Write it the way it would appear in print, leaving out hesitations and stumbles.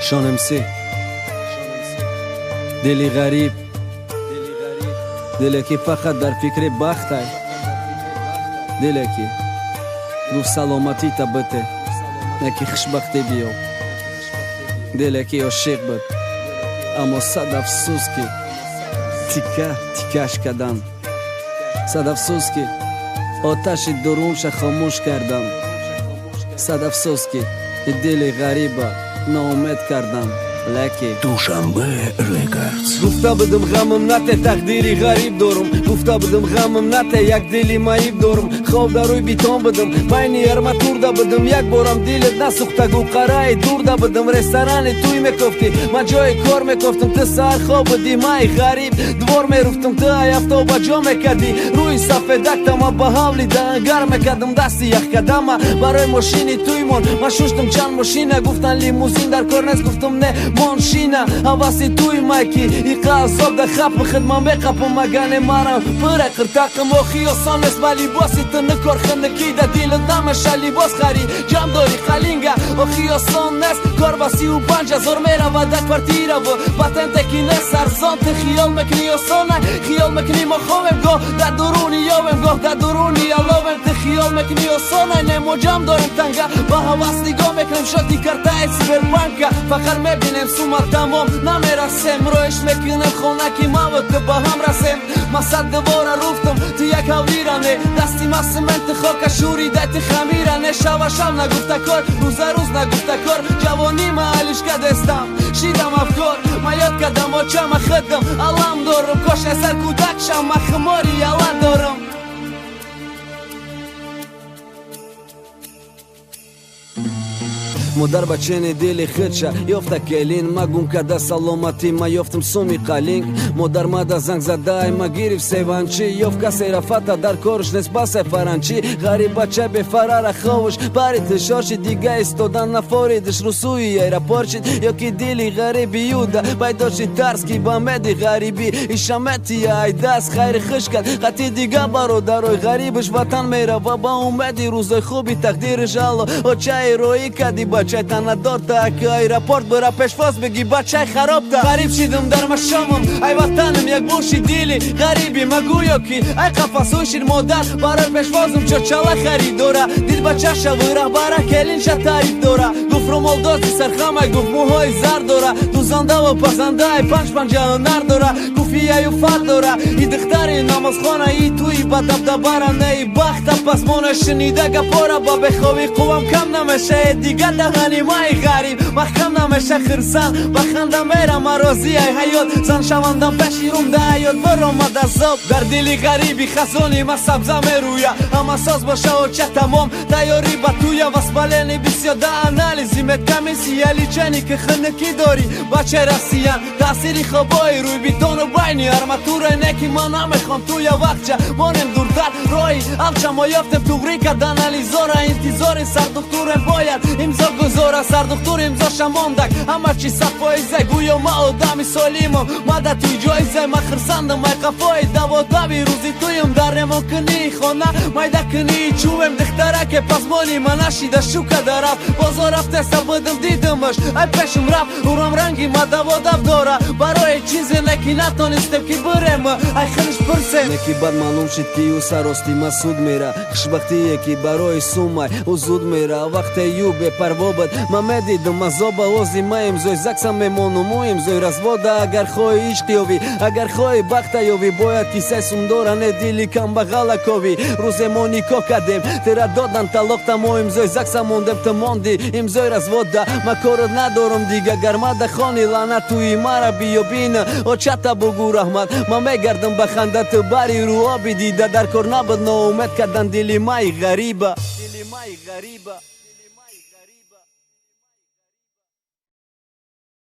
Шон МС. Дили ғариб, диле ки фақат дар фикри бахтай, диле ки гуфт саломатита бите, не ки хушбахтӣ биёб, диле ки ошиқ буд, аммо сад афсӯс, ки тика тикаш кардам, сад афсӯс, ки оташи дурунша хомӯш кардам, сад афсӯс, ки дили ғариба ноумед кардам, леки Душанбе Рекордс. Гуфта будум, ғамам нате, тақдири ғариб дорум. Гуфта будум, ғамам нате, як дили маиб дорум. Хоб дар рӯи битон будум, байни арматурда будум. Як борам дилет насӯхтагу қараи дурда будум. Ресторани туй мекофтӣ, ман ҷои кор мекофтум. Ту саҳар хоб будӣ, май ғариб двор меруфтум. Ту ай афтоба ҷо мекардӣ рӯи сафедактама, ба ҳавли дангар мекардум дасти яхкадама. Барои мошини туймон ман шуштум чанд мошина. Гуфтан, лимузин дар кор нест, гуфтум, не, моншина. Ҳаваси туй майки иқа азоб да хапи худ ман меқапам, магане марам пура қиртақам. Охи, осон нест ба либоси ту никор хинакӣ, да дилат намеша либос харӣ, ҷамъ дорӣ қалинга. Охи, осон нест, кор ба 35 000 мерава да квартираву патенте ки нест арзон. Ту хиёл мекунӣ осона, хиёл мекунӣ мо хобем, гоҳ дар дуруни ёбем, гоҳ дар дуруни аловем. Ту хиёл мекунӣ осона, не, мо ҷамъ дорем танга, ба ҳавас нигоҳ мекунем шоти картаи Сбербанка. Фақат мебинем сума, тамом, намерасем. Роиш мекунем хона, ки маву ту ба ҳам расем. Ма сад дувора руфтам, ту як ҳавлира не. Дасти ма сименти хока шӯрида, ти хамира не. Шава шав нагуфта кор, рӯза рӯз нагуфта кор. Ҷавонӣ ма алишка дестам, шидам афкор. Ма ёд кардам очама худам, алам дорум. Кош сар кӯдак шам, ма хумори яла дорам. Модар бачени дили худша ёфта келин, ма гум карда саломатӣ, ма ёфтам суми қалинг. Модар мада занг задай, ма гирифт севанчӣ. Ёфт касе рафата, дар корш нест басе фаранчӣ. Ғариб бача бефарара ховуш пари тишорши, дига истодан нафоридиш, русуи аэропорт шид. Ё ки дили ғариби юда пайдо шид тарс, ки ба меди ғарибӣ ишаметия ай даст хайри хуш кард қати дига бародарои ғарибиш. Ватан мерава ба умеди рӯзои хуби тақдириш. Алло, очаи роӣ кади бачай танадорта, ки аэропорт бира пешвоз биги бачай харобта. Ғариб шидам дар машомам, ай ватанам, як буши дили ғариби магӯё ки ай қафасӯй шид. Модар барои пешвозам чочала харид дора. Дид бачашаву раҳбара келинша таъриф дора. Гуфт, румолдози сархамай, гуфт, мӯҳои зар дора, дузандаву пазандаи панҷ панҷа ҳунар дора. Гуфт, ияю фар дора, и духтари намозхона, и туи ба дабдабара не, и бахта пасмона. Шунида гапора, ба бехобӣ қуввам кам намеша. Дига даҳани май ғариб маҳкам намеша. Хирсан ба ханда мерам, розӣ ай ҳаёт. Зан шавандам пеши рум, да ҳаёт баромад азоб. Дар дили ғариби хазони ма сабза мерӯя. Ҳама соз боша, оча, тамом тайёрӣ ба туя. Воспаление бисёр да анализи медкомиссия, лечение ки хунукӣ дорӣ, бачаи россиян. Таъсири хобои рӯи битону байни арматура не, ки ман намехоҳам туя вақтча монем дуртар роҳи авча. Мо ёфтем туғрӣ кард анализора, интизори сардухтурем, бояд имзо гузора. Сардухтур имзоша мондак, ҳама чи садфоизе, гӯё ма одами солимам. Ма да туй ҷоизе, ма хирсандам ай қафои даводави рӯзи туюм. Дар ремонкунии хона майдакунии чӯвем, духтараке пазмони ма нашида шука дарафт. Бозор рафтеса будам, дидамаш, ай пешум рафт. Урам ранги ма даводав дора барои чизе, не ки натонистем ки бирем, ай худаш пурсем. Не ки баъд маълум шид, ки ӯ сарости ма суд мера. Хушбахтие ки барои сумай, ӯ зуд мера. Вақте ю бепарво буд, ман медидам азоба. Ози ма имзои ЗАГСа мемонум, ӯ имзои развода. Агар хоҳӣ ишқ ёвӣ, агар хоҳӣ бахта ёвӣ, бояд кисаи сумдора, не дили камбағала ковӣ. Рӯзе мо никоҳ кардем, тира додан талоқта, мо имзои ЗАГСа мондем, ту монди имзои развода. Ма корот надорам дига, гармада хони лаънат туи мара биё бина, очата бугӯ раҳмат. Ман мегардам ба ханда, ту бари рӯ оби дида. Дар кор набуд ноумед кардан дили май ғариба.